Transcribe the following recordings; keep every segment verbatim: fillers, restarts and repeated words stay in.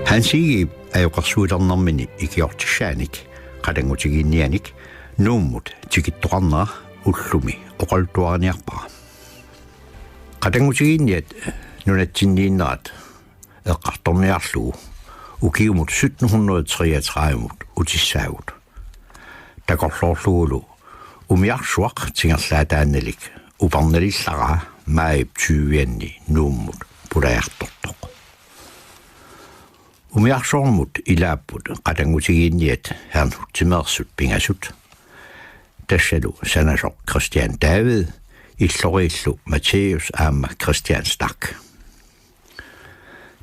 Hans Egedep ajoqersuilernermini ikiortissaanik qatanngutigiinnianik Nuummut tikittoqarnera ullumi oqaluttuariniarpara. Qatanngutigiinniat nunatsinniinnerat eqqartorniarlugu ukiumut sytten hundrede treogtredive-mut utissaagut. Takorloorlugulu umiarsuaq tingerlaataannalik upernalillaraa maajip tyve-anni Nuummut pulajartortoq. Umiarsuarmut ilaapput qatanngutigiinniat Herrnhutimeersut pingasut. Tassalu sanasoq Christian David, illoriillu Matthæus aamma Christian Stach.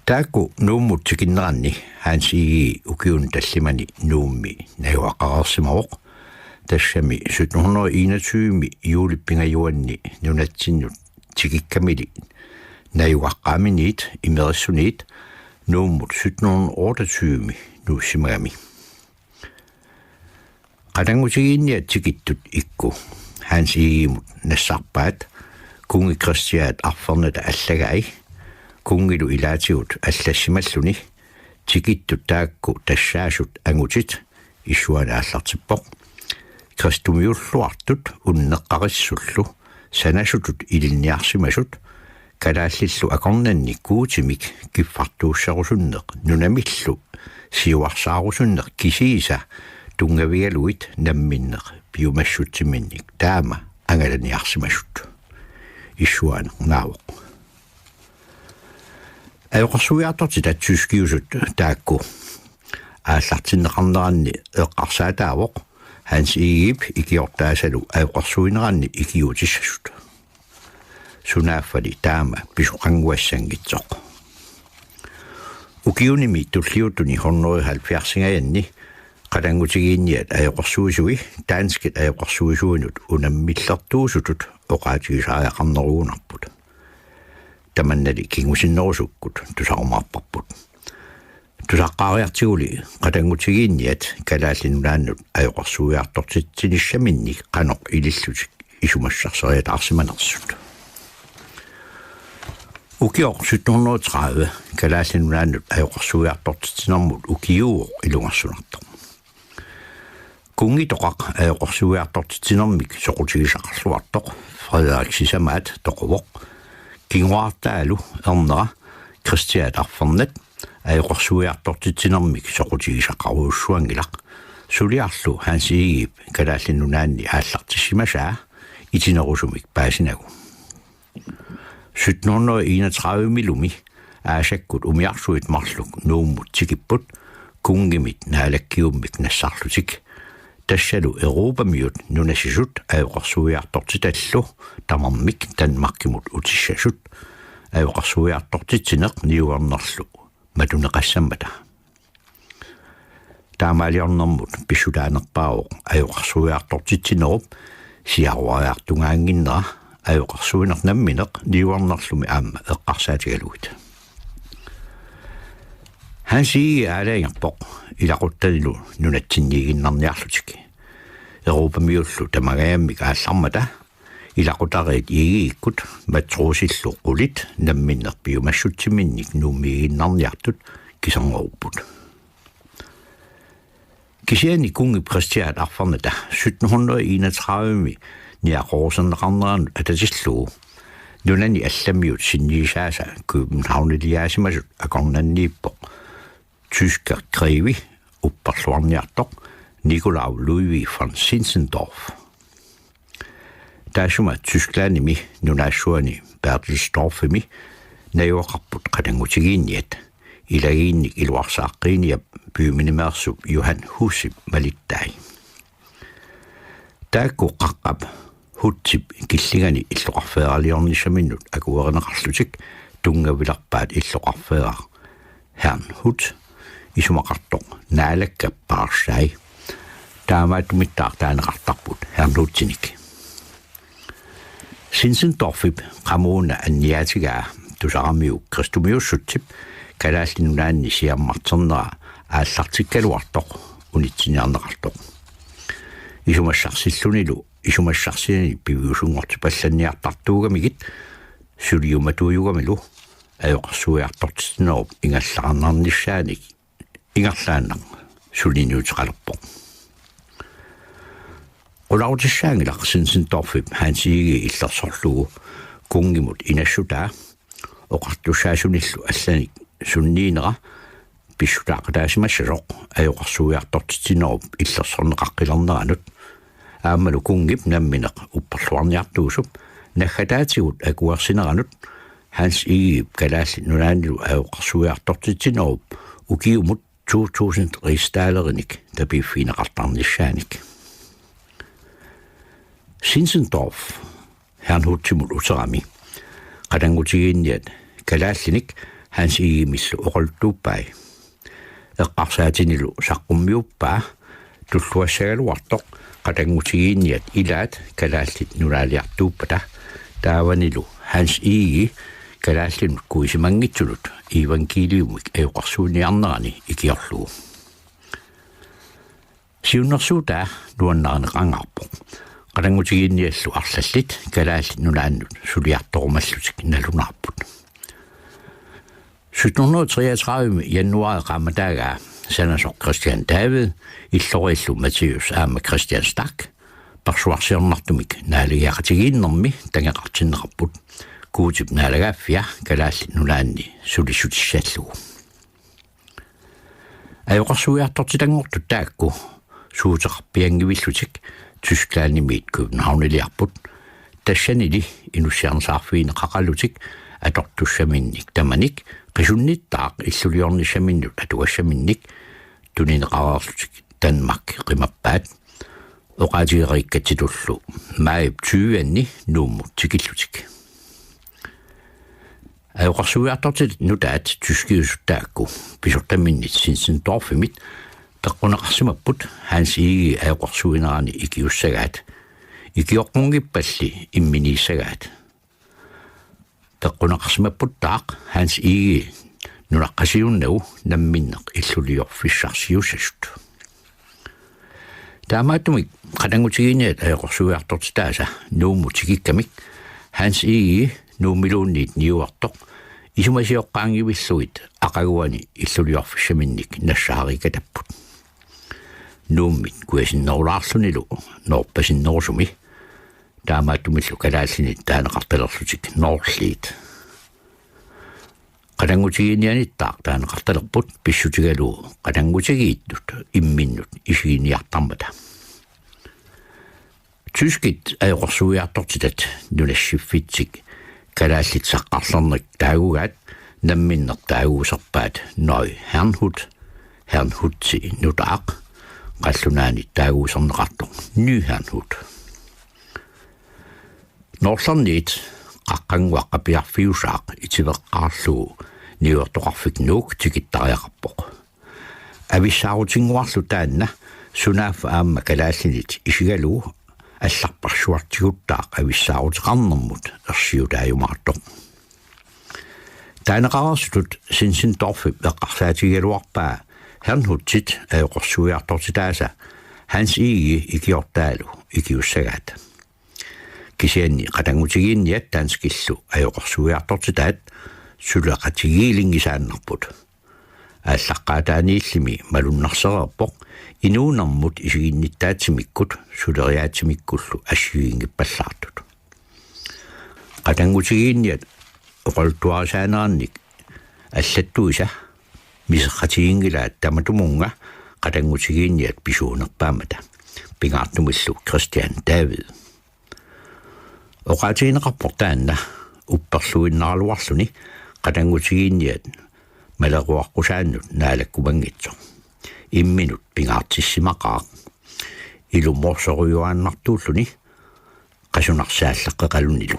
Taakku Nuummut tikinneranni Hans Egede ukiuni tallimani Nuummi najugaqareersimavoq. Tassami sytten hundrede enogtyve-mi juulip pingajuanni nunatsinnut tikikkamili najugaqqaaminiit Imerissuniit Nuummut sytten hundrede otteogtyve-mi nuussimagami. Qatanngutigiinniat tikittut ikku Hans Egedemut nassarpaat kunngi Kristiaat arfernata allagai kunngilu ilaatigut allassimalluni. Tikittut taakku tassaasut angutit issuaani aallartippoq. Kristumiulluartut unneqqarissullu sanasutut ilinniarsimasut, kalaallillu akornanni Guutimik kiffartuusserusunneq nunamillu siuarsaarusunneq kisiisa tunngavigalugit namminneq piumassutsiminnik taama angalaniarsimasut. Issuaaneq naavoq. Ajoqersuiartortitat tyskiusut taakku aallartinneqarneranni eqqarsaataavoq Hans Egedep ikiortaasalu ajoqersuineranni ikiuutissasut. Sunaaffali taama pisoqannguassanngitsoq. Ukiunimi tulliuttuni hundrede halvfjerdsingajanni qatanngutigiinniat ajoqersuisui danskit ajoqersuisuinut unammillertuusutut oqaatigisariaqarnerugunarput. Tamannali kingusinnerusukkut tusarumaarparput. Tusaqqaariartiguli qatanngutigiinniat Kalaallit Nunaannut ajoqersuiartortitsinissaminnik qanoq ilillutik isumassarseriataarsimanersut. Ukioq sytten hundrede tredive Kalaallit Nunaannut ajoqersuiartortitsinermut ukiuuvoq ilungersunartoq. Kunngitoqaq ajoqersuiartortitsinermik soqutigisaqarluartoq Frederik sisamaat toquvoq. Kinguaartaalu ernera Kristiaat arfernat ajoqersuiartortitsinermik soqutigisaqarujussuanngilaq. Suliarlu Hans Egedep Kalaallit Nunaanni aallartissimasaa itinerusumik paasinagu. Sytten hundrede enogtredive-milumi aasakkut umiarsuit marluk Nuummut tikipput kunngimit naalakkiummik nassarlutik. Tassalu Europamiut nunasisut ajoqersuiartortitallu tamarmik Danmarkimut utissasut ajoqersuiartortitsineq niuernerlu matuneqassammata. Taamaaliornermut pissutaanerpaavoq ajoqersuiartortitsinerup siaruariartugaannginnera ajoqersuineq nammineq niuernerlumi aamma eqqarsaatigalugit. Hans Egede aalajangerpoq ilaquttanilu nunatsinniiginnarniarlutik. Europamiullu tamangajammik aallarmata ilaqutariit Egedekkut matrosillu qulit namminneq piumassutsiminnik Nuummiiginnarniartut kisernerupput. Kisianni kunngip Kristiaat arfernata sytten hundrede enogtredive-mi niaqoruserneqarneranut atatillugu nunani allamiut sinniisaasa Københavniliaasimasut akornanniippoq tyske grevi upperluarniartoq Nikolaus Ludwig von Zinzendorf. Taassuma Tysklandimi nunaassuani Berthelsdorfimi najugaqarput qatanngutigiinniat, ilagiinnik iluarsaaqqiiniap Böhmenimeersup Johan Hussip malittai. Taakku qaqqap Hussip killingani illoqarfeeraliornissaminnut akuerineqarlutik tunngavilerpaat illoqarfeeraq Herrnhut, isumaqartoq Naalakkerpaarsai. Taamaattumittaaq taaneqartarput Herrnhutinik. Zinzendorfip qamuuna anniaatigaa tusaramiuk kristumiussutsip Kalaallit Nunaanni siammarternera aallartikkaluartoq unitsiniarneqartoq. Isumassarsillunilu isumassarsianik piviusunngortipallanniartartuugamigit suliumatuujugamilu ajoqersuiartortitsinerup ingerlaannarnissaanik ingerlaannaq suliniuteqalerpoq. Qularutissaanngilaq Zinzendorfip Hans Egede illersorlugu kunngimut inassutaa oqartussaasunillu allanik sunniinera pissutaaqataasimassasoq ajoqersuiartortitsinerup illersorneqaqqilerneranut aammalu kunngip nammineq upperluarniartuusup naggataatigut akuersineranut Hans Egedep Kalaallit Nunaannilu ajoqersuiartortitsinerup ukiumut to tusind rigsdalerinik tapiiffigineqartarnissaanik. Zinzendorf Herrnhutimut uterami qatanngutigiinniat kalaallinik Hans Egedemillu oqaluttuuppai. Eqqarsaatinilu saqqummiuppaa tulluassagaluartoq qatanngutigiinniat ilaat Kalaallit Nunaaliartuuppata, taavanilu Hans Egede kalaallinut kuisimanngitsunut iivangkiiliumik ajoqersuiniarnerani ikiorlugu. Siunnersuutaa nuannarineqangaarpoq. Qatanngutigiinniallu arlallit Kalaallit Nunaannut suliartorumallutik nalunaarput. Sytten hundrede treogtredive januaari qaammataagaa sanasoq Christian David, illoriillu Matthæus aamma Christian Stach, persuarsiornartumik naalagiaqatigiinnermi tangeqartinneqarput Guutip naalagaaffia Kalaallit Nunaanni sulissutissallugu. Ajoqersuiartortitanngortut taakku suuteqarpianngivillutik Tysklandimiit Københavniliarput, tassanili inussiarneqarfigineqaqalutik atortussaminnik tamanik qisunnittaaq illuliornissaminnut atugassaminnik tunineqareerlutik Danmark qimappaat, oqaatigereerikkatsitullu maajip tyve-anni Nuummut tikillutik. Ajoqersuiartortitat nutaat tyskiusut taakku pisortaminnit Zinzendorfimit peqquneqarsimapput Hans Egede ajoqersuinerani ikiussagaat, ikioqqunngippalli imminiissagaat. Peqquneqarsimapputtaaq Hans Egede nunaqqasiunnagu namminneq illuliorfissarsiussasut. Taamaattumik qatanngutigiinniat ajoqersuiartortitaasa Nuummut tikikkamik Hans Egede Nuummiluunniit niuertoq isumasioqqaanngivillugit aqaguani illuliorfissaminnik nassaariikatapput. Nuummit kujasinnerulaarlunilu noorpasinnerusumi, taamaattumillu kalaallinit taaneqartalerlutik noorliit. Qatanngutigiinnianittaaq taaneqartalerput pissutigalugu qatanngutigiittut imminnut isiginiartarmata. Tyskit ajoqersuiartortitat nunassinnatik kalaallit saqqarlernik taagugaat namminneq taaguuserpaat Neu Herrnhut, Herrnhuti nutaaq, qallunaanit taaguuserneqartoq Ny Herrnhut. Noorlerniit qaqqannguaqqapiarfiusaaq itiveqqaarlugu niuertoqarfik Nuuk tikittariaqarpoq. Avissaarutinnguarlu taanna sunaaffa aamma kalaallinit isigalugu allarpassuartiguttaaq avissaaruteqarnermut ersiutaajumaartoq. Taaneqareersutut Zinzendorfip eqqarsaatigigaluarpaa Herrnhutit ajoqersuiartortitaasa Hans Egede ikiortaalu ikiussagaat. Kisianni qatanngutigiinniat danskillu ajoqersuiartortitaat suleqatigiilinngisaannarput. Aallaqqaataaniillimi malunnarsereerpoq inuunermut isiginnittaatsimikkut suleriaatsimikkullu assigiinngippallaartut. Qatanngutigiinniat oqaluttuarisaanerannik allattuisa miseqatiginngilaat tamatumunnga qatanngutigiinniat pisuunerpaammata, pingaartumillu Christian David. Oqaatigineqarpoq taanna upperluinnaraluarluni qatanngutigiinniat maleruaqqusaannut naalakkumanngitsoq. Imminut pingaartissimaqaaq. Ilumorsorujuaannartuulluni qasunarsaallaqqeqalunilu.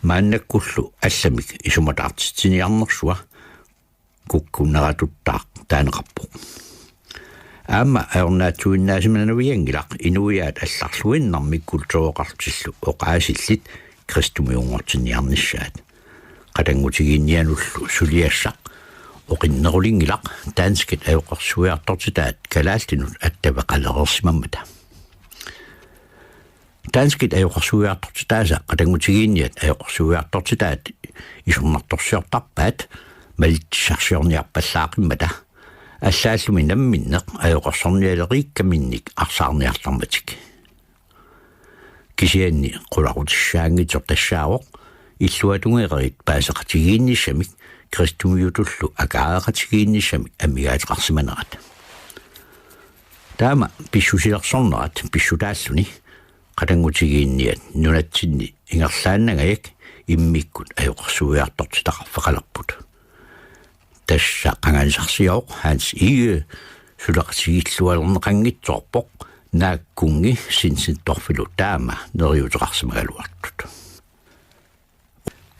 Maannakkullu allamik isumataartitsiniarnersua kukkuneratuttaaq taaneqarpoq. Aamma ajornaatsuinnaasimavianngilaq inuiaat allarluinnarmik kultureqartillu oqaasillit kristumiunngortinniarnissaat. Qatanngutigiinnianullu suliassaq oqinnerulinngilaq danskit ajoqersuiartortitaat kalaallinut attaveqalereersimammata. Danskit ajoqersuiartortitaasa qatanngutigiinniat ajoqersuiartortitaat isornartorsiortarpaat malittussarsiorniarpallaaqimmata allaallumi namminneq ajoqersornialeriikkaminnik arsaarniartarmatik. Kisianni qularutissaanngitsoq tassaavoq illuatungeerit paaseqatigiinnissamik kristumiutullu akaareqatigiinnissamik amigaateqarsimanerat. Taama pissusilersornerat pissutaalluni qatanngutigiinniat nunatsinni ingerlaannangajak immikkut ajoqersuiartortitaqarfeqalerput. Tassa qanganisarsiavoq Hans Egede suleqatigiilluarneqanngitsoorpoq, naak kunngi Zinzendorfilu taama neriuuteqarsimagaluartut.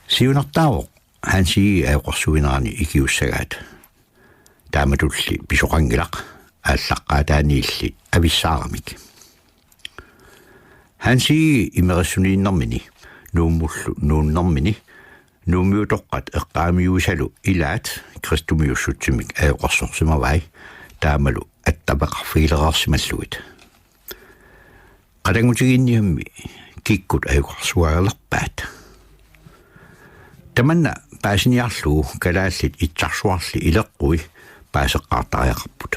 Siunertaavoq Hans Egede ajoqersuinerani ikiussagaat. Taamatulli pisoqanngilaq, aallaqqaataaniilli avissaaramik. Hans Egede imerissuniinnermini, Nuummullu nuunnermini, Nuummiutoqqat eqqaamiuisalu ilaat kristumiussutsimik ajoqersorsimavai, taamalu attaveqarfigilereersimallugit. Qatanngutigiinniammi kikkut ajoqersuilerpaat? Tamanna paasiniarlugu kalaallit itsarsuarli ileqqui paaseqqaartariaqarput.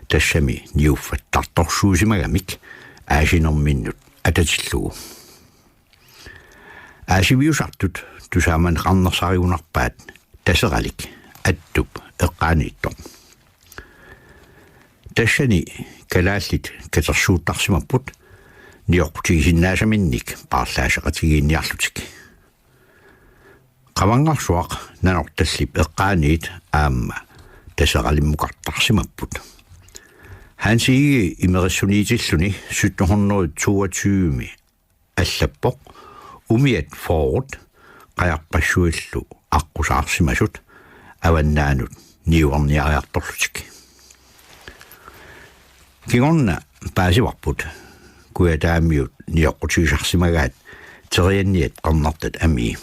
Tassami niuffattartorsuusimagamik aasinerminnut atatillugu. Aasiviusartut tusaamaneqarnersarigunarpaat Taseralik, Attup eqqaaniittoq. Tassani kalaallit katersuuttarsimapput nioqqutigisinnaasaminnik paarlaasseqatigiinniarlutik. Qavangarsuaq Nanortallip eqqaaniit aamma Taseralimmukartarsimapput. Hans Egede imerissuniitilluni sytten hundrede toogtyve allappoq umiat fyrret qajarpassuillu aqqusaarsimasut avannaanut niuerniariartorlutik. Kingorna paasivarput kujataamiut nioqqutigisarsimagaat terianniat qernertat amii.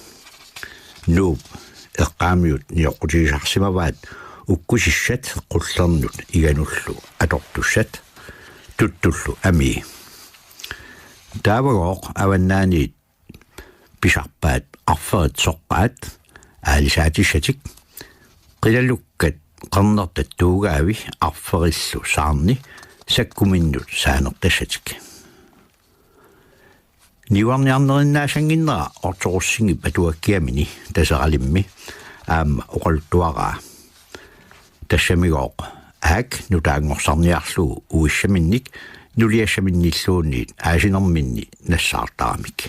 Nuup eqqaamiut nioqqutigisarsimavaat ukkusissat qullernut iganullu atortussat tuttullu amii. Taavagooq avannaaniit pisarpaat arferit soqqaat aalisaatissatik, qilalukkat qernertat tuugaavi arferillu saarni sakkuminnut saanertassatik. Niuerniarnerinnaasannginnera Otto Rosingip atuakkiamini Taseralimmi aamma oqaluttuaraa. Tassamigooq aak nutaanngorsarniarlugu uissaminnik nuliassaminnilluunniit aasinerminni nassaartaramik.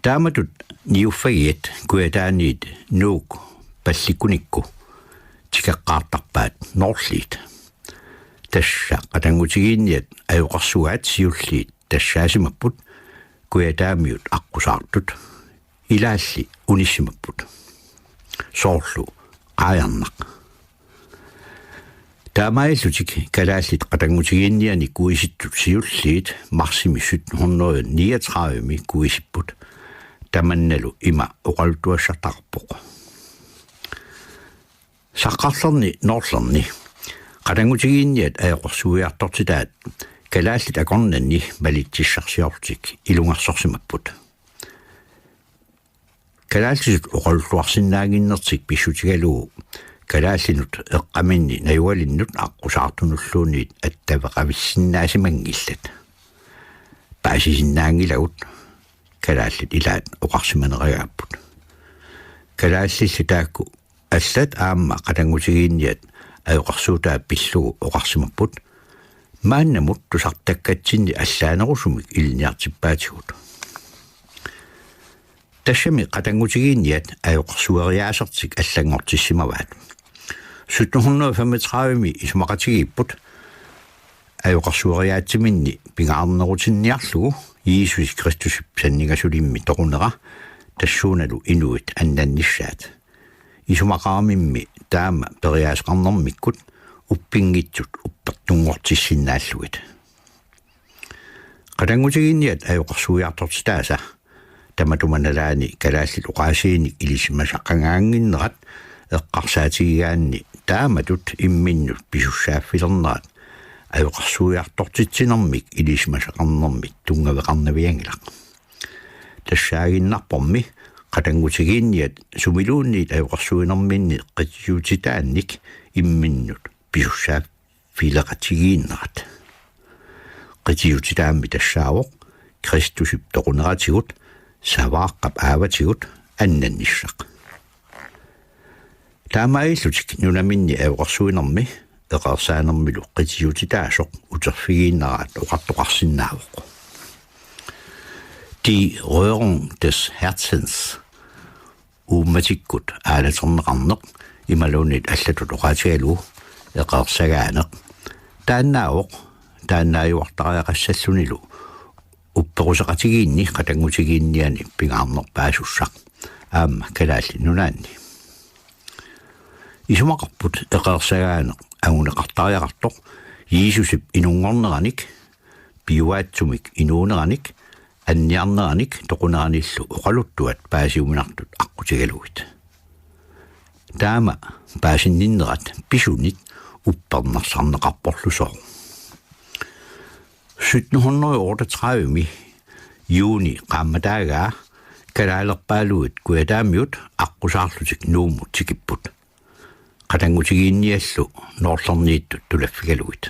Taamatut niuffagiat kujataaniit Nuuk pallikkunikku tikeqqaartarpaat Noorliit. Tassa qatanngutigiinniat ajoqersugaat siulliit tassaasimapput kujataamiut aqqusaartut, ilaalli unissimapput. Soorlu Qaajarnaq. Taamaalillutik kalaallit qatanngutigiinniani kuisittut siulliit marsimi sytten hundrede niogtredive kuisipput, tamannalu ima oqaluttuassartaqarpoq. Saqqarlerni Noorlerni qatanngutigiinniat ajoqersuiartortitaat kalaallit akornanni malittussarsiorlutik ilungersorsimapput. Kalaallisut oqaluttuarsinnaannginnertik pissutigalugu kalaallinut eqqaminni najugalinnut aqqusaartunulluunniit attaveqavissinnaasimanngillat. Paasisinnaanngilagut, kalaallit ilaat oqarsimaneragaapput. Kalaallilli taakku allat aamma qatanngutigiinniat ajoqersuutaat pillugu oqarsimapput: Maannamut tusartakkatsinni allaanerusumik ilinniartippaatigut. Tassami qatanngutigiinniat ajoqersueriaasertik allanngortissimavaat. Sytten hundrede femogtredive isumaqatigiipput ajoqersueriaatsiminni pingaarnerutinniarlugu Jiisusi Kristusip sanningasulimmi toqunera, tassuunalu inuit annannissaat. Isumaqaramimmi taama periaaseqarnermikkut uppinngitsut uppertunngortissinnaallugit. Qatanngutigiinniat ajoqersuiartortitaasa tamatuma nalaani kalaallit oqaasiinik ilisimasaqangaannginnerat eqqarsaatigigaanni taamatut imminnut pisussaaffilernerat ajoqersuiartortitsinermik ilisimasaqarnermit tunngaveqarnavianngilaq. Tassaaginnarpormi qatanngutigiinniat sumiluunniit ajoqersuinerminni qitiutitaannik imminnut pisussaaffigileqatigiinnerat. Qitiutitaammi tassaavoq Kristusip toquneratigut Savaaqqap aavatigut annannissaq. Taamaalillutik nunaminni ajoqersuinermi eqeersaanermilu qitiutitaasoq uterfigiinnaraat oqartoqarsinnaavoq. Die Rührung des Herzens, uummatikkut aalaterneqarneq imaluunniit allatut oqaatigalugu eqeersagaaneq, taannaavoq taannaajuartariaqassallunilu upperuseqatigiinni qatanngutigiinniani pingaarnerpaasussaq aamma Kalaallit Nunaanni. Isumaqarput eqeersagaaneq anguneqartariaqartoq Jiisusip inunngorneranik, piuaatsumik inuuneranik, anniarneranik toquneranillu oqaluttuat paasiuminartut aqqutigalugit. Taama paasinninnerat pisunit uppernarsarneqarporlusooq. Sytten hundrede og otteogtredive-mi juuni qaammataagaa kalaalerpaaluit kujataamiut aqqusaarlutik Nuummut tikipput, qatanngutigiinniallu Noorlerniittut tulaffigalugit.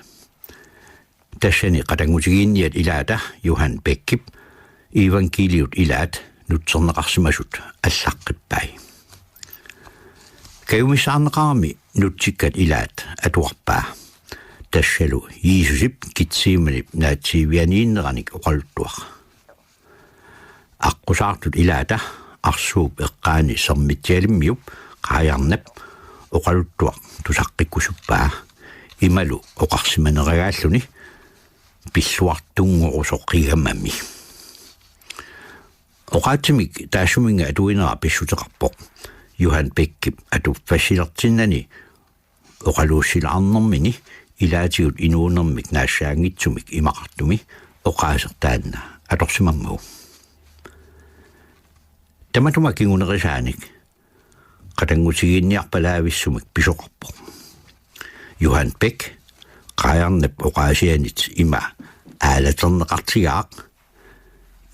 Tassani qatanngutigiinniat ilaata Johan Beckip Evangeliet ilaat nutserneqarsimasut allaqqippai. Kajumissaarneqarami nutsikkat ilaat atuarpaa, tassalu Jiisusip Getsemanep naatsiivianiinneranik oqaluttuaq. Aqqusaartut ilaata arsuup eqqaani Sermitsialimmiup Qaajarnap oqaluttuaq tusaqqikkusuppaa imalu oqarsimaneragaalluni pilluartunngorusoqigamami. Oqaatsimik taassuminnga atuinera pissuteqarpoq Johan Beckip atuffassilertinnani oqaluussilaarnermini ilaatigut inuunermik naassaanngitsumik imaqartumi oqaaseq taanna atorsimammagu. Tamatuma kingunerisaanik qatanngutigiinniarpalaavissumik pisoqarpoq. Johan Beck Qaajarnap oqaasianit ima aalaterneqartigaaq: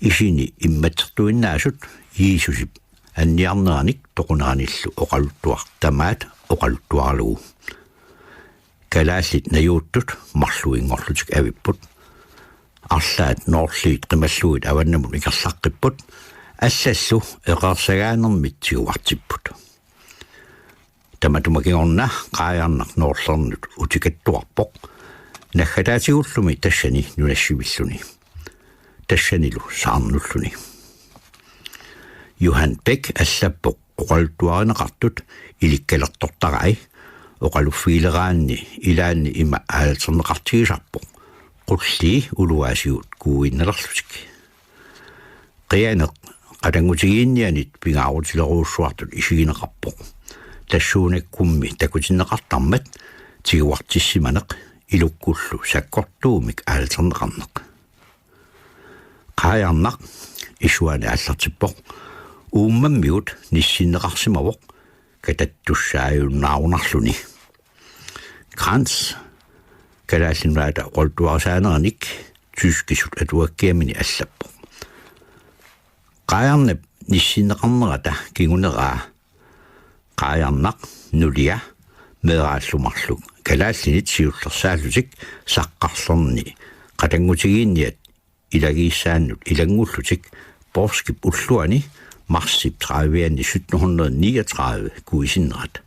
Isini immatsertuinnaasut Jiisusip anniarneranik toquneranillu oqaluttuaq tamaat oqaluttuaralugu. Kalaallit najuuttut marluinngorlutik avipput. Arlaat noorliit qimallugit avannamut ingerlaqqipput. Allallu eqeersagaanermit tiguartipput. Tamatuma kingorna Qaajarnaq Noorlernut utikattuarpoq, naggataatigullu tassani nunassivilluni, tassanilu saarnulluni. Johan Beck allappoq oqaluttuarineqartut ilikkalertortarai, oqaluffigileraanni ilaanni ima aalaterneqartigisarpoq: Qullii uluaasigut kuuinnalerlutik. Qianeq qatanngutigiinnianit pingaarutilerujussuartut isigineqarpoq. Tassuunakkummi takutinneqartarmat tiguartissimaneq ilukkullu sakkortuumik aalaterneqarneq. Qaajarnaq issuaani aallartippoq: Uummammigut nissinneqarsimavoq katattussaajunnaarunarluni. Krantz Kalaallit Nunaata oqaluttuarisaaneranik tyskisut atuakkiamini allappoq: Qaajarnap nissinneqarnerata kinguneraa Qaajarnaq, nulia, meeraallu marluk kalaallinit siullersaallutik Saqqarlerni qatanngutigiinniat ilagiissaannut ilanngullutik poorskip ulluani marsip tredivianni sytten hundrede niogtredive kuisinnerat.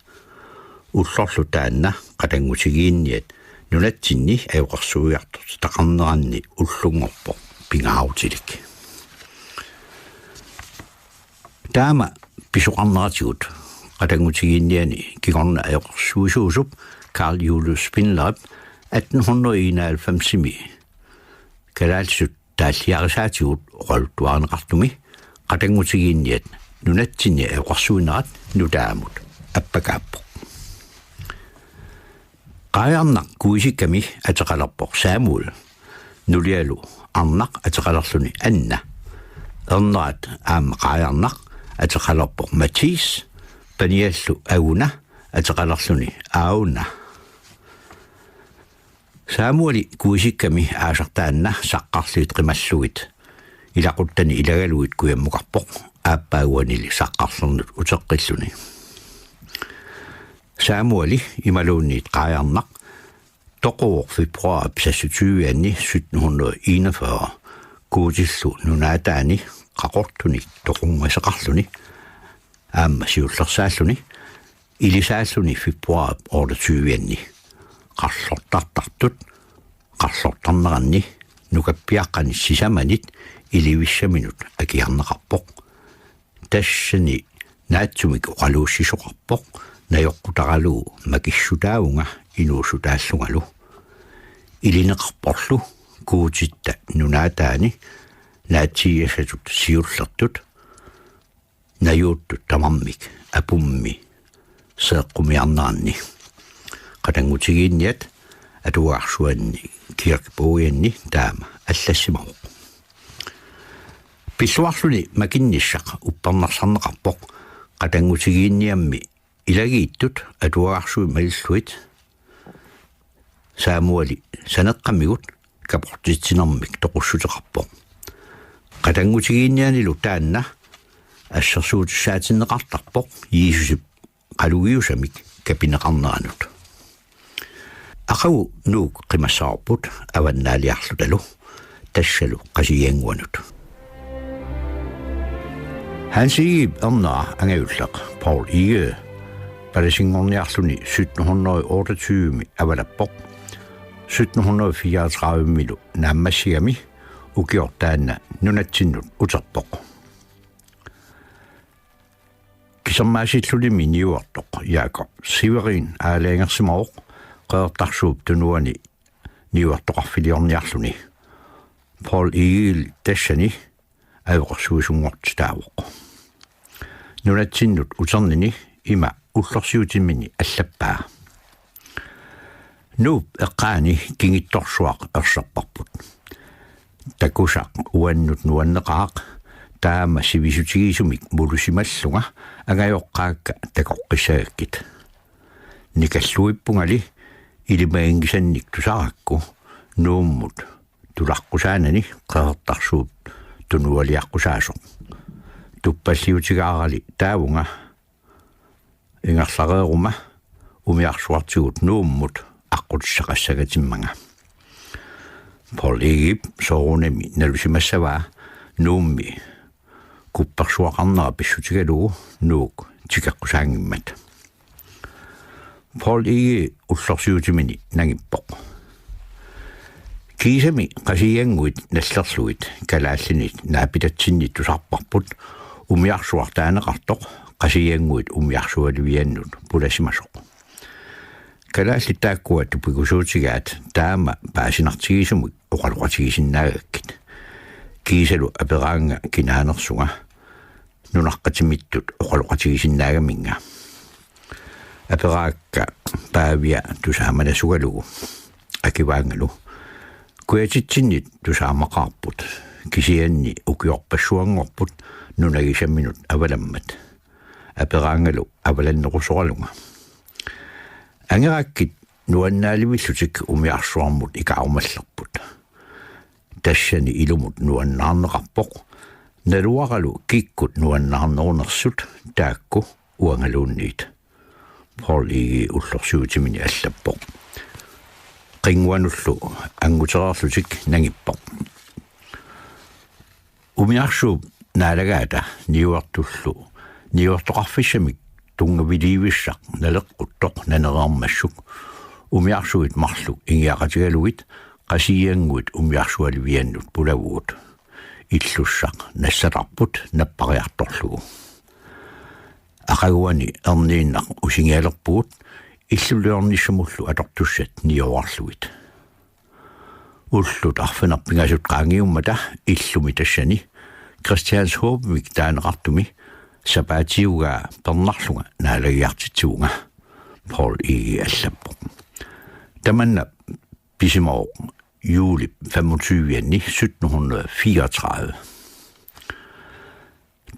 Ullorlu taanna qatanngutigiinniat nunatsinni ajoqersuiartortitaqarneranni ullunngorpoq pingaarutilik. Taama pisoqarneratigut qatanngutigiinniani kingorna ajoqersuisuusup Carl Julius Spindlerip atten hundrede enoghalvfems-imi kalaallisut taalliarisaatigut oqaluttuarineqartumi qatanngutigiinniat nunatsinni ajoqersuinerat nutaamut appakaappoq. Qaajarnaq kuisikkami ateqalerpoq Samuel, nulialu arnaq ateqalerluni Anna. Ernerat aamma Qaajarnaq ateqalerpoq Mathias, paniallu Aguna ateqalerluni Auna. Samueli kuisikkami aasaq taanna Saqqarliit qimallugit ilaquttani ilagalugit kujammukarpoq. aappaaguanili saqqarlernut uteqqilluni. Samueli imaluunniit Qaajarnaq toquvoq februaarip seksogtyve-anni sytten hundrede enogfyrre Guutillu nunaataani Qaqortunik toqunngasoqarluni aamma siullersaalluni ilisaalluni februaarip otteogtyve-anni. Qarlortartartut qarlortarneranni nukappiaqqanit sisamanit ilivissaminut akiarneqarpoq. Tassani naatsumik oqaluussisoqarpoq najoqqutaralugu makissutaavunga inuussutaallungalu. Ilineqarporlu Guutitta nunaataani naatsiiassatut siullertut najuuttut tamarmik apummi seeqqumiarneranni. Qatanngutigiinniat atuagarsuanni kirkebogianni taama allassimavoq. Pilluarluni makinnissaq uppernarsarneqarpoq qatanngutigiinniammi ilagiittut atuagarsuit malillugit Samueli saneqqamigut kaportitsinermik toqussuteqarpoq. Qatanngutigiinnianilu taanna assersuutissaatinneqartarpoq Jiisusip qalugiusamik kapineqarneranut. Aqagu Nuuk qimassavarput avannaaliarlutalu tassalu Qasigiannguanut. Hans Egedep ernera angajulleq Poul Egede palasinngorniarluni sytten hundrede otteogtyve-mi avalappoq. Sytten hundrede fireogtredive-milu naammassigami ukioq taanna nunatsinnut uterpoq. Kisermaasillunimi niuertoq Jakob Severin aalajangersimavoq Qeqertarsuup Tunuani niuertoqarfiliorniarluni. Poul Egedel tassani ajoqersuisunngortitaavoq. Nunatsinnut uternini ima ullorsiutimini allappaa: Nuup eqqaani kingittorsuaq erserparput. Takusaq uannut nuanneqaaq, taama sivisutigisumik mulusimallunga angajoqqaakka takoqqissagakkit. Nikalluippungali ilimaginngisannik tusarakku Nuummut tulaqqusaanani Qeqertarsuup Tunualiaqqusaasoq. Tuppalliutigaarali taavunga ingerlareeruma umiarsuartigut Nuummut aqqutissaqassagatimmanga. Poul Egedep soorunami nalusimassavaa Nuummi kuppersuaqarnera pissutigalugu Nuuk tikeqqusaanngimmat. Poul Egede ullorsiutimini nangippoq: Kiisami Qasigiannguit nallerlugit kalaallinit naapitatsinnit tusarparput umiarsuaq taaneqartoq Qasigiannguit umiarsualiviannut pulasimasoq. Kalaallit taakkua tupigusuutigaat taama paasinartigisumik oqaloqatigisinnaagakkit. Kiisalu aperaannga kinaanersunga nunaqqatimittut oqaloqatigisinnaagaminnga. Aperaakka Paavia tusaamanasugalugu. Akivaanngalu: Kujatitsinnit tusaamaqaarput, kisianni ukiorpassuanngorput nunagisaminut avalammat. Aperaanngalu avalannerusoralunga. Angeraakkit nuannaalivillutik umiarsuarmut ikaarumallerput. Tassani ilumut nuannaarneqarpoq, naluaralu kikkut nuannaarnerunersut taakku uangaluunniit. Poul Egede ullorsiutimini allappoq. Qinnguanullu angutereerlutik nangippoq: Umiarsuup naalagaata niuertullu niuertoqarfissamik tunngaviliivissaq naleqquttoq nanereermassuk umiarsuit marluk ingiaqatigalugit Qasigiannguit umiarsualiviannut pulavugut. Illussaq nassatarput nappariartorlugu. Aqaguani erniinnaq usingialerpugut illuliornissamullu atortussat nioorarlugit. Ullut arfineq-pingasut qaangiummata illumi tassani Christianshåbemik taaneqartumi sapaatiugaa pernarlunga naalagiartitsivunga, Poul Egede allappoq. Tamanna pisimavoq juulip femogtyve-anni sytten hundrede fireogtredive.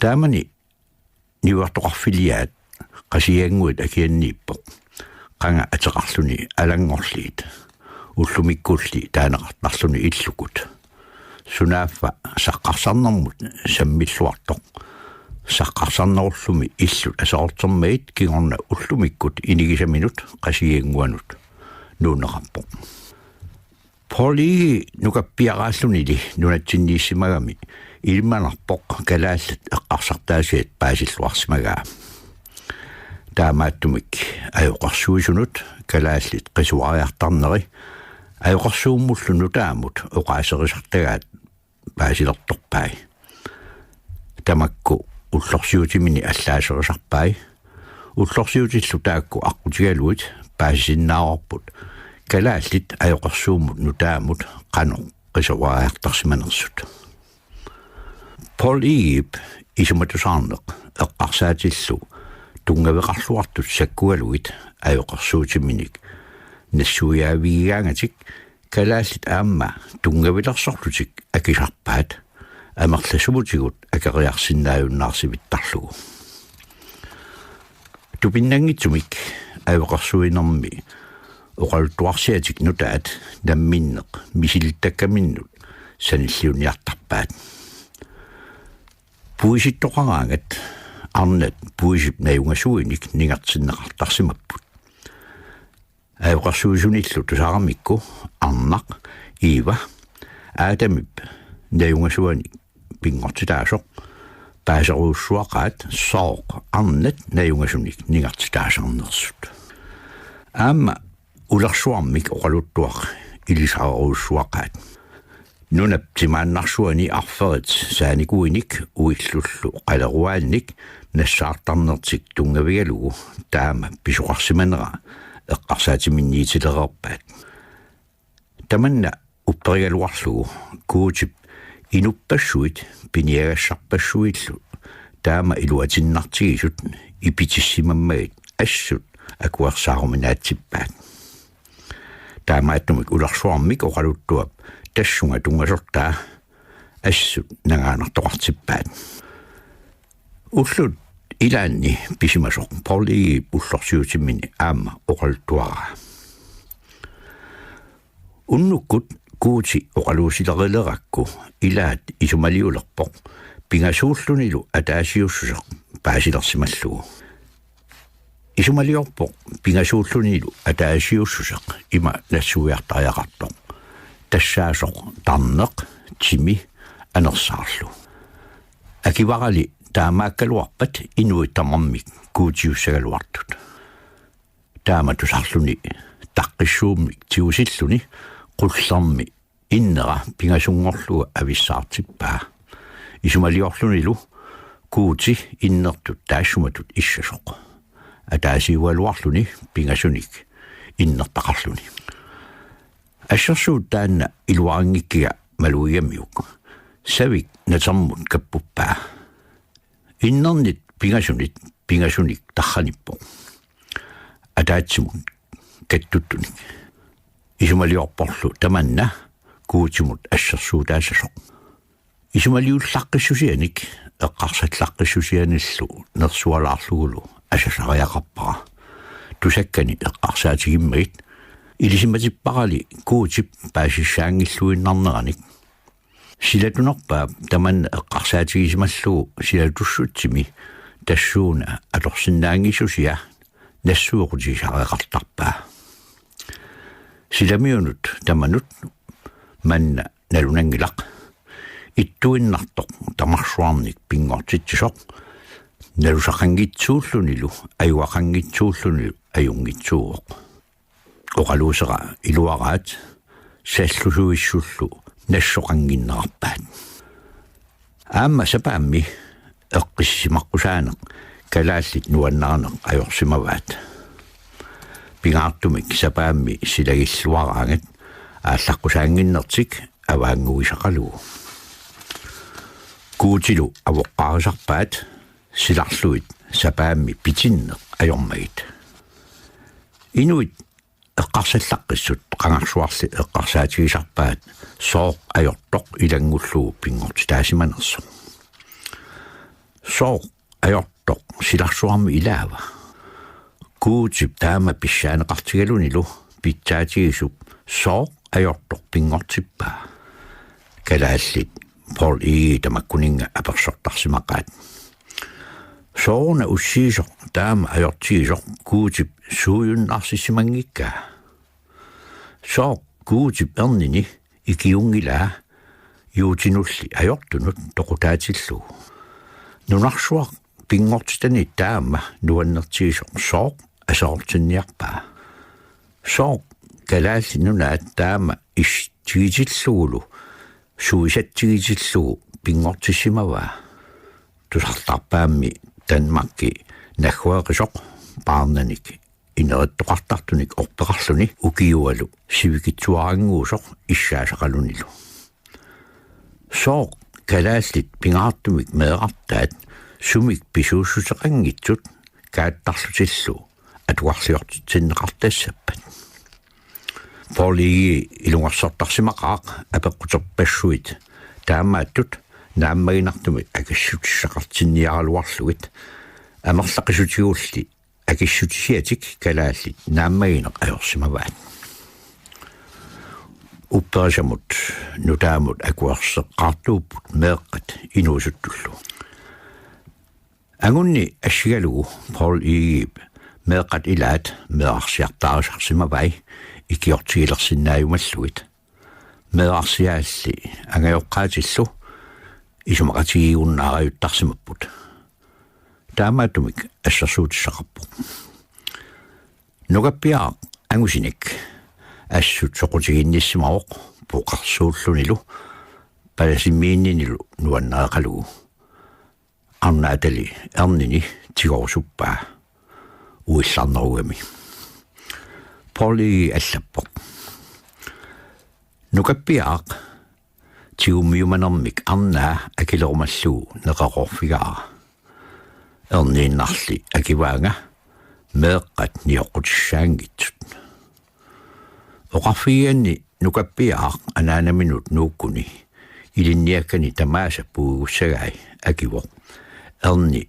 Taamani niuertoqarfiliaat Qasigiannguit akianniippoq. Qanga ateqarluni Alanngorliit, ullumikkulli taaneqartarluni Illukut. Sunaaffa saqqarsarnermut sammilluartoq saqqarsarnerullumi illut aserortermagit kingorna ullumikkut inigisaminut Qasigiannguanut nuunneqarpoq. Poul Egede nukappiaraallunili nunatsinniissimagami ilimanarpoq kalaallit eqqarsartaasiat paasilluarsimagaa. Taamaattumik ajoqersuisunut kalaallit qisuariartarneri ajoqersuummullu nutaamut oqaaserisartagaat paasilertorpai. Tamakku ullorsiutimini allaaserisarpai. Ullorsiutillu taakku aqqutigalugit paasisinnaavarput kalaallit ajoqersuummut nutaamut qanoq qisuariartarsimanersut. Poul Egedep isumatusaarneq eqqarsaatillu tunngaveqarluartut sakkugalugit ajoqersuutiminik nassuiaavigigaangatik kalaallit aamma tunngavilersorlutik akisarpaat, amerlasuutigut akeriarsinnaajunnaarsivittaallugu. Tupinnanngitsumik ajoqersuinermi oqaluttuarsiatik nutaat namminneq misilittakkaminnut sanilliunniartarpaat. Puisittoqaraangat arnat puisip najungasuinik ningertinneqartarsimapput. Ajoqersuisunillu tusaramikku arnaq Eva Adamip najungasuanik pinngortitaasoq paaserujussuaqaat sooq arnat najungasunik ningertitaasarnersut. Aamma ulersuarmik oqaluttuaq ilisarerujussuaqaat. Nunap timaannarsuani arferit saanikuinik uillullu qaleruaannik nassaartarnertik tunngavigalugu taama pisoqarsimanera eqqarsaatiminniitilereerpaat. Tamanna upperigaluarlugu Guutip inuppassuit piniagassarpassuillu taama iluatinnartigisut ipitissimammagit assut akuersaaruminaatsippaat. Taamaattumik ulersuarmik oqaluttuap tassunga tunngasortaa assut nangaanartoqartippaat. Ullut ilaanni pisimasoq Poul Egedep ullorsiutimini aamma oqaluttuaraa. Unnukkut Guuti oqaluusilerilerakku ilaat isumaliulerpoq pingasuullunilu ataasiussuseq paasilersimallugu. Isumaliorpoq pingasuullunilu ataasiussuseq ima nassuiartariaqartoq. Tassaasoq tarneq, timi, anersaarlu. Akivarali taamaakkaluarpat inuit tamarmik guutiussagaluartut. Taama tusarluni taqqissuummik tigusilluni qullermi innera pingasunngorlugu avissaartippaa. Isumaliorlunilu Guuti innertut taassumatut issasoq. Ataasiugaluarluni pingasunik innertaqarluni. Assersuut taanna iluarinngikkiga malugigamiuk. Savik natermut kappuppaa. Innernit pingasunit pingasunik tarranippoq. Ataatsimut kattuttunik. Isumaliorporlu tamanna Guutimut assersuutaassasoq. Isumaliullaqqissusianik eqqarsallaqqissusianillu nersualaarlugulu asasariaqarpara. Tusakkani eqqarsaatigimmagit ilisimatipparali Guutip paasissaanngilluinnarneranik. Silatunerpaap tamanna eqqarsaatigisimallugu silatussutsimi tassuuna atorsinnaanngissusia nassuequtigisariaqartarpaa. Silamiunut tamanut manna nalunanngilaq. Ittuinnartoq tamarsuarnik pinngortitsisoq. Nalusaqanngitsuullunilu, ajugaqanngitsuullunilu, ajunngitsuuvoq. Oqaluusera iluaraat sallusuissullu nassoqannginnerarpaat. Aamma sapaammi eqqissisimaqqusaanneq kalaallit nuannarineq ajorsimavaat. Pingaartumik sapaammi silagilluaraangat aallaqqusaannginnertik avaannguisaqalugu. Guutilu avoqqaarisarpaat silarlugit sapaammi pitinneq ajormagit. Inuit eqqarsallaqqissut qangarsuarli eqqarsaatigisarpaat sooq ajortoq ilanngullugu pinngortitaasimanersoq. Sooq ajortoq silarsuarmi ilaava? Guutip taama pissaaneqartigalunilu pitsaatigisut sooq ajortoq pinngortippaa? Kalaallit Poul Egede tamakkuninnga apersortarsimaqaat. Sooruna ussiisoq taama ajortigisoq Guutip suujunnaarsissimanngikkaa? Sooq Guutip ernini ikiunngilaa juutinulli ajortunut toqutaatillugu? Nunarsuaq pinngortitani taama nuannertigisoq sooq aserortinniarpaa? Sooq Kalaallit Nunaat taama issitsigitillugulu suisatsigitillugu pinngortissimavaa? Tusartarpaammi Danmarki naggueqisoq paarnanik inerittoqartartunik orpeqarluni ukiualu sivikitsuarannguusoq issaasaqalunilu. Sooq kalaallit pingaartumik meerartaat sumik pisuussuteqanngitsut kaattarlutillu atugarliortitsinneqartassappat? Poul Egede ilungersortarsimaqaaq apeqquterpassuit taamaattut naammaginartumik akissutissaqartinniaraluarlugit. Amerlaqisutigulli akissutisiatik kalaallit naammagineq ajorsimavaat. Upperisamut nutaamut akuerseqqaartuupput meeqqat inuusuttullu. Angunni assigalugu Poul Egedep meeqqat ilaat meerarsiartaarisarsimavai ikiortigilersinnaajumallugit. Meerarsiaalli angajoqqaatillu isumaqatigiigunnaarajuttarsimapput. Taamaattumik assersuutissaqarpoq. Nukappiaraq angusinik assut soqutiginnissimavoq poqersuullunilu palasimiinninilu nuannareqalugu. Arnaatali ernini tigorusuppaa uillarnerugami. Poul Egede allappoq: Nukappiaraq tigummiumanermik arnaa akilerumallugu neqeroorfigaara. Erniinnarli akivaanga meeqqat nioqqutissaanngitsut. Oqarfigigaanni nukappiaraq anaanaminut nuukkuni ilinniakkani tamaasa puigussagai akivoq: Erni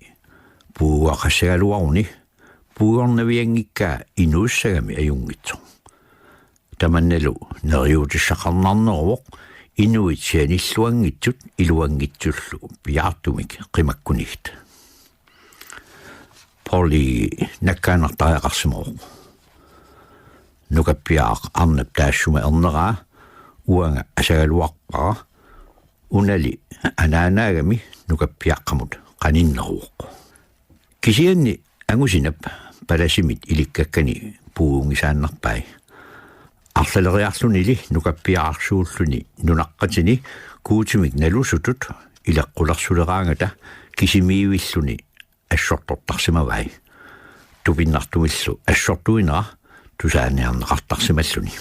puigugaqassagaluaruni puigornavianngikkaa inuussagami ajunngitsoq. Tamannalu neriuutissaqarnarneruvoq inuit sianilluanngitsut iluanngitsullu piaartumik qimakkunigit. Poul Egede nakkaannartariaqarsimavoq. Nukappiaraq arnap taassuma erneraa uanga asagaluarpara. Unali anaanaagami nukappiaqqamut qaninneruvoq. Kisianni angusinap palasimit ilikkakkani puigunngisaannarpai. Arlaleriarlunili nukappiararsuulluni nunaqqatini Guutimik nalusutut ileqqulersuleraangata kisimiivilluni assortortarsimavai. Tupinnartumillu assortuinera tusaaniarneqartarsimalluni.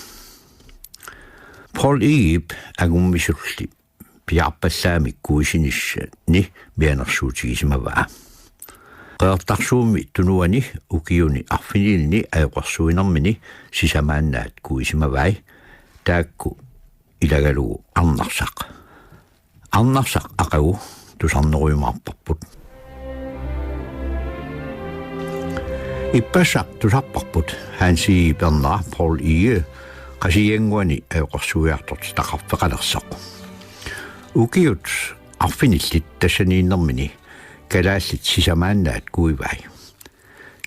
Poul Egedep angummisulli piaarpallaamik kuisinissani mianersuutigisimavaa. Qeqertarsuup Tunuani ukiuni arfinilini ajoqersuinermini sisamaannaat kuisimavai, taakku ilagalugu Arnarsaq. Arnarsaq aqagu tusarnerujumaarparput. Ippassaq tusarparput Hans Egedep ernera Poul Egede Qasigiannguani ajoqersuiartortitaqarfeqalersoq. Ukiut arfinillit tassaniinnermini kalaallit sisamaannaat kuivai.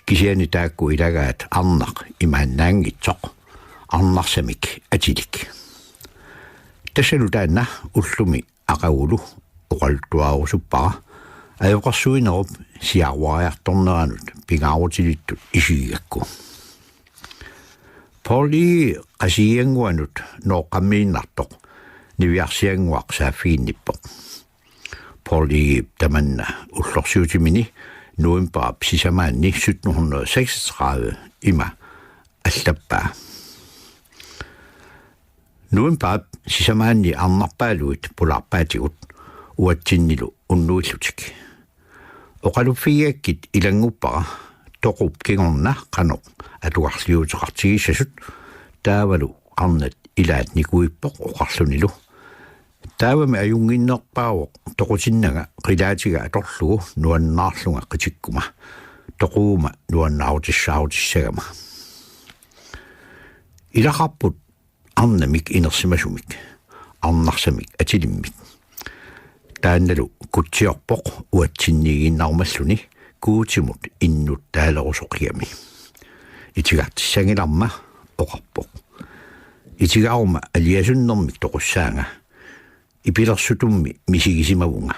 Kisianni taakku ilagaat arnaq imaannaanngitsoq, Arnarsamik atilik. Tassalu taanna ullumi aqagulu oqaluttuarusuppara ajoqersuinerup siaruariartorneranut pingaarutilittut isigigakku. Poul Egede Qasigiannguanut nooqqammiinnartoq niviarsiannguaq saaffiginnippoq. Poul Egedep tamanna ullorsiutimini novembarip sisamaanni sytten hundrede seksogtredive ima allappaa: Novembarip sisamaanni arnarpaaluit pulaarpaatigut uatsinnilu unnuillutik. Oqaluffigigakkit ilannguppara toqup kingorna qanoq atugarliuuteqartigissasut, taavalu arnat ilaat nikuippoq oqarlunilu: Taavami ajunnginnerpaavoq toqutinnanga qilaatiga atorlugu nuannaarlunga qitikkuma, toquguma nuannaarutissaarutissagama. Ilaqarput arnamik inersimasumik, Arnarsamik atilimmik. Taannalu kutsiorpoq uatsinniiginnarumalluni Guutimut innuttaalerusoqigami. Itigartissanngilarma oqarpoq: Itigaruma aliasunnermik toqussaanga. Ipilersutummi misigisimavunga.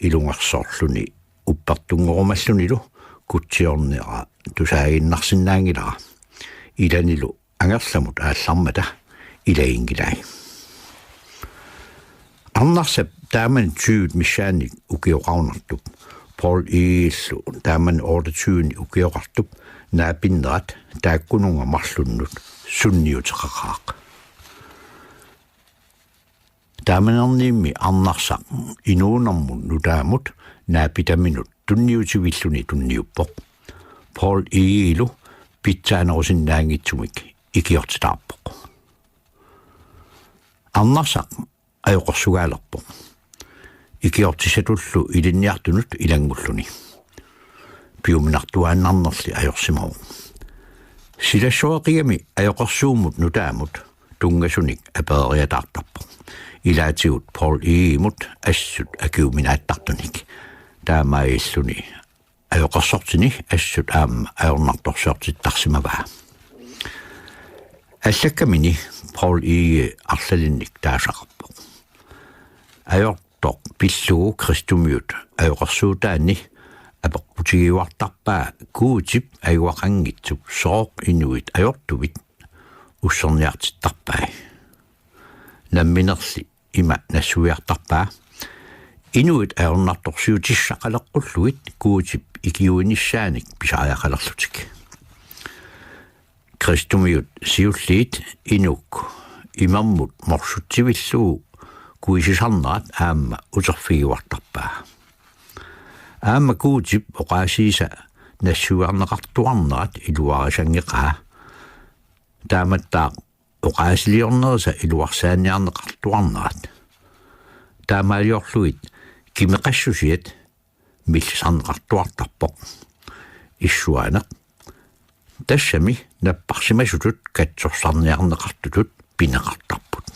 Ilungersorluni uppertunngorumallunilu kutsiornera tusaaginnarsinnaanngilara. Ilanilu angerlamut aallarmata ilaginngilai. Arnarsap taamani tyvit missaannik ukioqarunartup, Poul Egedelu taamani otteogtyvenik ukioqartup naapinnerat taakkununnga marlunnut sunniuteqaqaaq. Taamanerniimmi Arnarsaq inuunermut nutaamut naapitaminut tunniutivilluni tunniuppoq. Poul Egedelu pitsaanerusinnaanngitsumik ikiortitaarpoq. Arnarsaq ajoqersugaalerpoq, ikiortissatullu ilinniartunut ilanngulluni. Piuminartuaannarnerli ajorsimavoq. Silassoreqigami ajoqersuummut nutaamut tunngasunik apereriataartarpoq. Ilaatigut Poul Egedemut assut akiuminaattartunik. Taamaalilluni ajoqersortini assut aamma ajornartorsiortittarsimavaa. Allakkamini Poul Egede arlalinnik taasaqarpoq. Ajortoq pillugu kristumiut ajoqersuutaanni apeqqutigiuartarpaa Guutip ajugaqanngitsup sooq inuit ajortuvit usserniartittarpai. Namminerli ima nassuiartarpaa: Inuit ajornartorsiutissaqaleqqullugit Guutip ikiuinissaanik pisariaqalerlutik. Kristumiut siulliit inuk imermut morsutsivillugu kuisisarnerat aamma uterfigiuartarpaa. Aamma Guutip oqaasiisa nassuiarneqartuarnerat iluarisanngeqaa. Taamattaaq oqaasiliornerisa iluarsaaniarneqartuarnerat. Taamaaliorlugit kimeqassusiat millisarneqartuartarpoq. Issuaaneq: Tassami napparsimasutut katsorsarniarneqartutut pineqartarput.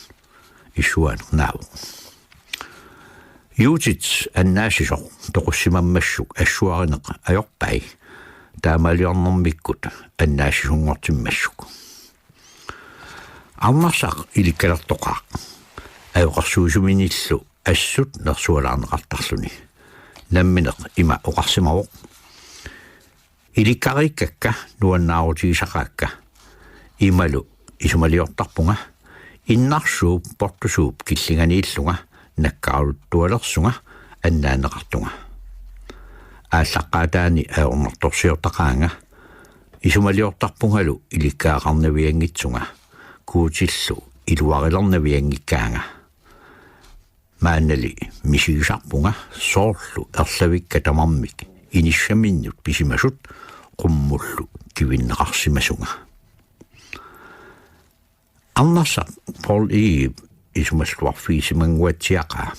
Issuaaneq naavoq. Juutit annaassisoq toqussimammassuk assuarineq ajorpai, taamaaliornermikkut annaassisunngortimmassuk. Arnarsaq ilikkalertoqaaq. Ajoqersuisuminillu assut nersualaarneqartarluni. Nammineq ima oqarsimavoq: Ilikkariikkakka nuannaarutigisaqaakka. Imalu isumaliortarpunga: Innarsuup portusuup killinganiillunga nakkaraluttualersunga annaanneqartunga. Aallaqqaataani ajornartorsiortaqaanga. Isumaliortarpungalu ilikkagaqarnavianngitsunga, Guutillu iluarilernavianngikkaanga. Maannali misigisarpunga soorlu erlavikka tamarmik inissaminnut pisimasut qummullu kivinneqarsimasunga. Arnarsaq Poul Egedep isumalluarfigisimanguatsiaqaa.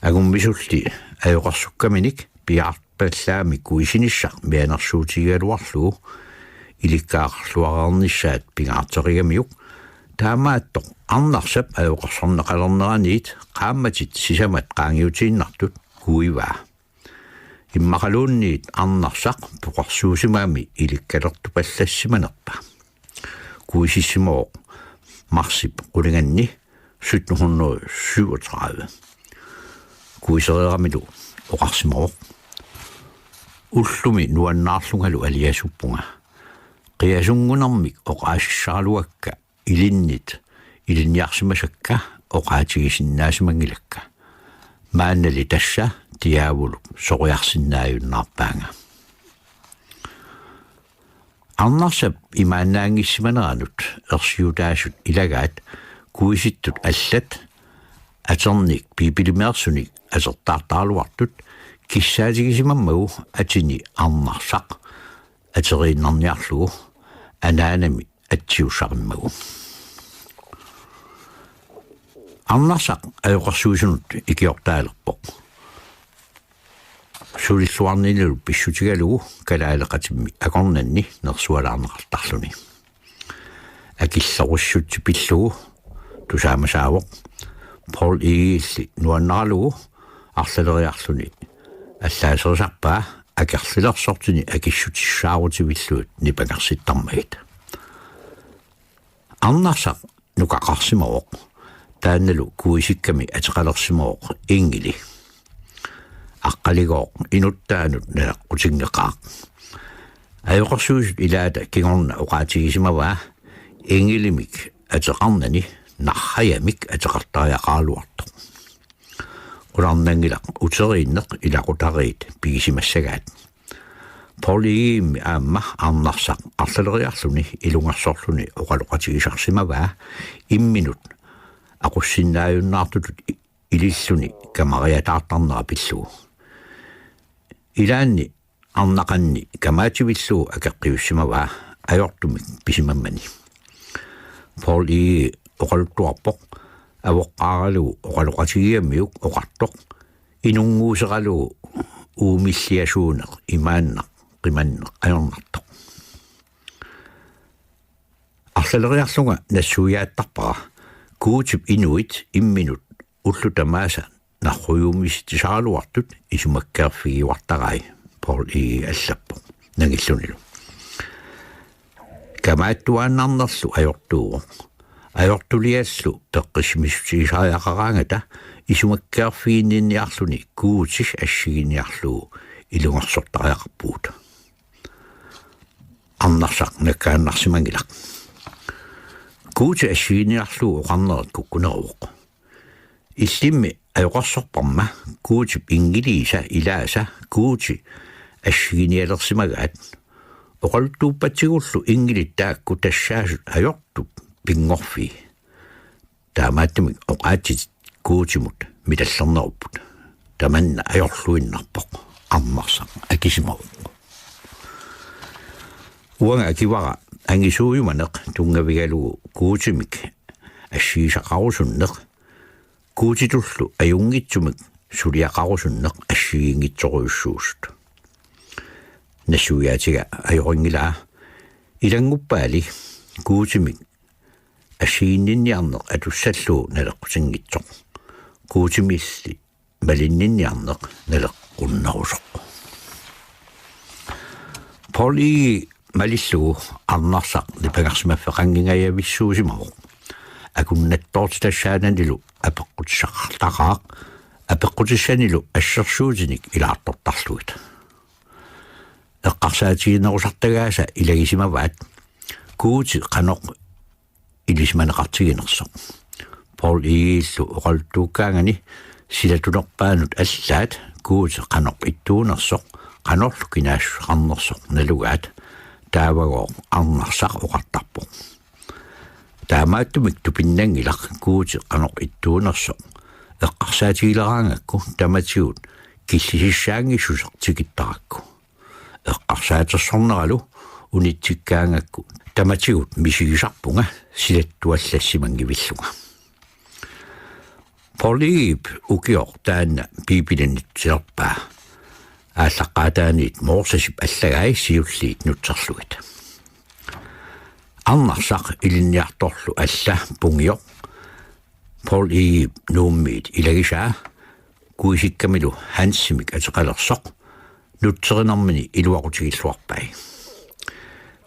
Angummisulli ajoqersukkaminik piaarpallaamik kuisinissaq mianersuutigigaluarlugu ilikkagaqarluareernissaat pingaarterigamiuk, taamaattoq Arnarsap ajoqersorneqalerneraniit qaammatit sisamat qaangiutiinnartut kuivaa. Immaqaluunniit Arnarsaq poqersuusimagami ilikkalertupallassimanerpa. Kuisissimavoq marsip qulinganni sytten hundrede syvogtredive. Kuisereeramilu oqarsimavoq: Ullumi nuannaarlungalu aliasuppunga. Qiasunngunermik oqaasissaraluakka ilinnit ilinniarsimasakka oqaatigisinnaasimanngilakkit. Maannali tassa Diaavulup soriarsinnaajunnaarpaanga. Arnarsap imaannaanngissimaneranut ersiutaasut ilagaat kuisittut allat aternik Biibilimeersunik atertaartaraluartut kissaatigisimammagu atini Arnarsaq ateriinnarniarlugu anaanami atsiussarimmagu. Arnarsaq ajoqersuisunut ikiortaalerpoq. Sulilluarninilu pissutigalugu kalaaleqatimmi akornanni nersualaarneqartarluni. Akillerusissutsit pillugu tusaamasaavoq Poul Egedeli nuannaralugu arlaleriarluni allaaserisarpaa akerlilersortini akissutissaarutivillugu nipangersittarmagit. Arnarsaq nukaqarsimavoq, taannalu kuisikkami ateqalersimavoq Ingeli. Aqqaligooq inuttaanut naleqqutinngeqaaq. Ajoqersuisut ilaata kingorna oqaatigisimavaa Ingelimik ateqarnani narrajamik ateqartariaqaraluartoq. Qularnanngilaq uteriinneq ilaqutariit pigisimassagaat. Poul Egedemi aamma Arnarsaq arlaleriarluni ilungersorluni oqaloqatigisarsimavaa imminut aqussinnaajunnaartutut i-, ililluni kamariataartarnera pillugu. Ilaanni arnaqanni kamaativillugu akeqqiussimavaa ajortumik pisimammani. Poul Egede oqaluttuarpoq avoqqaaralugu oqaloqatigigamiuk oqartoq inunnguuseralugu uumilliasuuneq imaannaq qimanneq ajornartoq. Arlaleriarlunga nassuiaattarpara Guutip inuit imminut ullut tamaasa narrujuummisitsisaraluartut isumakkeerfigiuartarai, Poul Egede allappoq nangillunilu. Kamaattuaannarnerlu ajortuuvoq. Ajortuliallu peqqissimissutigisariaqaraangata isumakkeerfiginninniarluni Guuti assiginiarlugu ilungersortariaqarpugut. Arnarsaq nakkaannarsimanngilaq. Guuti assiginiarlugu oqarnerit kukkuneruvoq. Illimmi ajoqersorparma Guutip inngiliisa ilaasa Guuti assiginialersimagaat. Oqaluttuuppatsigullu inngilit taakku tassaasut ajortut pinngorfii. Taamaattumik oqaatsitit Guutimut mitallernerupput. Tamanna ajorluinnarpoq, Arnarsaq akisimavoq. Uanga akivara angisuujumaneq tunngavigalugu Guutimik assigisaqarusunneq, Guutitullu ajunngitsumik suliaqarusunneq assigiinngitsorujussuusut. Nassuiaatiga ajorinngilaa, ilannguppaali Guutimik assiginninniarneq atussallugu naleqqutinngitsoq. Guutimilli malinninniarneq naleqqunnerusoq. Poul Egede malillugu Arnarsaq nipangersimaffeqanngingajavissuusimavoq. Akunnattoortitassaananilu apeqqutissaqartaqaaq, apeqqutissanilu assersuutinik ilaartortarlugit. Eqqarsaatiginerusartagaasa ilagisimavaat Guuti qanoq ilisimaneqartiginersoq. Poul Egedelu oqaluttuukkaangani silatunerpaanut allaat Guuti qanoq ittuunersoq, qanorlu kinaassuseqarnersoq nalugaat, taavagooq Arnarsaq oqartarpoq. Taamaattumik tupinnanngilaq Guuti qanoq ittuunersoq eqqarsaatigileraangakku tamatigut killisissaanngissuseq tikittarakku. Eqqarsaatersorneralu unitsikkaangakku tamatigut misigisarpunga silattuallassimanngivillunga. Poul Egedep ukioq taanna Biibilinitserpaa. Aallaqqaataaniit Mosesip allagai siulliit nutserlugit. Arnarsaq ilinniartorlu alla pungioq Poul Egedep Nuummiit ilagisaa, kuisikkamilu Hansimik ateqalersoq, nutserinermini iluaqutigilluarpai.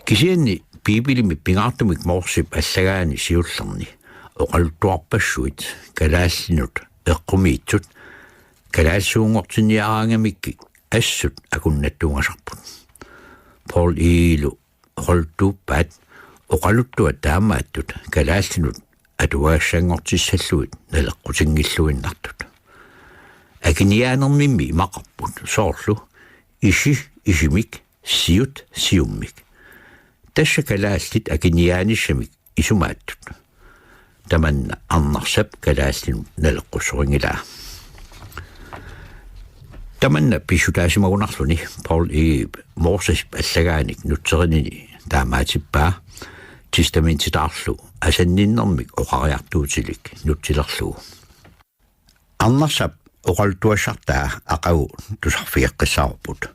Kisianni Biibilimi pingaartumik Mosesip allagaani siullerni oqaluttuarpassuit kalaallinut eqqumiitsut kalaallisuunngortinniaraangamikkik assut akunnattuungasarput. Poul Egedelu oqaluttuuppaat oqaluttuat taamaattut kalaallinut atuagassanngortissallugit naleqqutinngilluinnartut. Akiniaanermimmi imaqarput soorlu isi isimik, siut siummik. Tassa kalaallit akiniaanissamik isumaattut. Tamanna Arnarsap kalaallinut naleqqussorinngilaa. Tamanna pissutaasimagunarluni Poul Egedep Mosesip allagaanik nutserinini taamaatippaa, testamentitaarlu asanninnermik oqariartuutilik nutsilerlugu. Arnarsap oqaluttuassartaa aqagu tusarfigeqqissaarput.